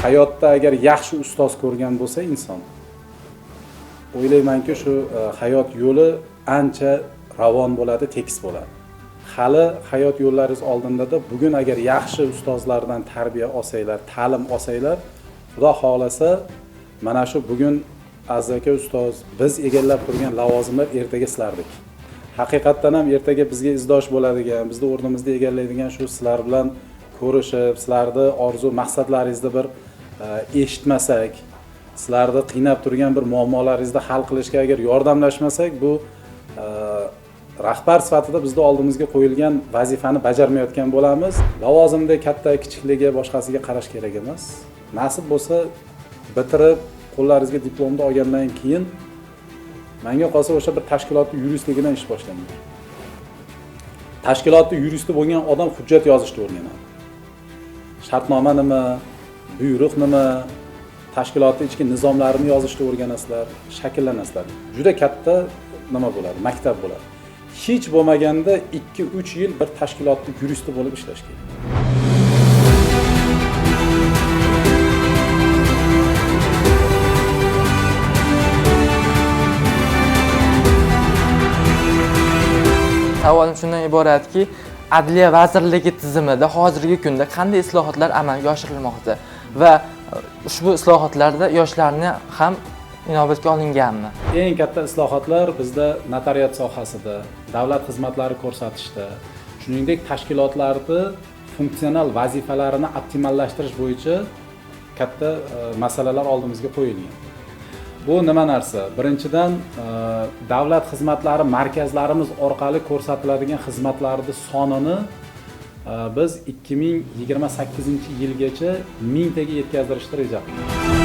Hayotda agar yaxshi ustoz ko'rgan bo'lsa inson, o'ylaymanki shu hayot yo'li ancha ravon bo'ladi, tekis bo'ladi. Hali hayot yo'llaringiz oldindada bugun agar yaxshi ustozlardan tarbiya olsanglar, ta'lim olsanglar, Xudo xohlasa mana shu bugun Aziz aka ustoz biz egallab turgan lavozimlar ertaga sizlarniki. Haqiqatdan ham ertaga bizga izdosh bo'ladigan, bizni o'rnimizni egallaydigan shu sizlar bilan ko'rishib, sizlarni orzu maqsadlaringizni bir eshitmasak, sizlarni qiynab turgan bir muammolaringizni hal qilishga agar yordamlashmasak, bu rahbar sifatida bizni oldimizga qo'yilgan vazifani bajarmayotgan bo'lamiz. Lavozimda katta kichikligi boshqasiga qarash kerak emas. Nasib bo'lsa bitirib qo'llaringizga diplomni olgandan keyin menga qolsa o'sha bir tashkilotning yuristligidan ish boshlangan. Tashkilotning yuristi bo'lgan odam hujjat yozishni o'rganadi. Shartnoma nima, buyruq nima, tashkilotning ichki nizomlarini yozishni o'rganasizlar, shakllanasizlar. Juda katta nima bo'ladi, maktab bo'ladi. Hech bo'lmaganda 2-3 yil bir tashkilotning yuristi bo'lib ishlash kerak. Savolim shundan iboratki, Adliya vazirligi tizimida hozirgi kunda qanday islohotlar amalga oshirilmoqda va ushbu islohotlarda yoshlarni ham inobatga olinganmi? Eng katta islohotlar bizda notariat sohasida, davlat xizmatlari ko'rsatishda, shuningdek tashkilotlarni funksional vazifalarini optimallashtirish bo'yicha katta masalalar oldimizga qo'yilgan. Bu nima narsa? Birinchidan, davlat xizmatlari markazlarimiz orqali ko'rsatiladigan xizmatlarning sonini biz 2028-yilgacha 1000 taga yetkazdirishni reja qildik.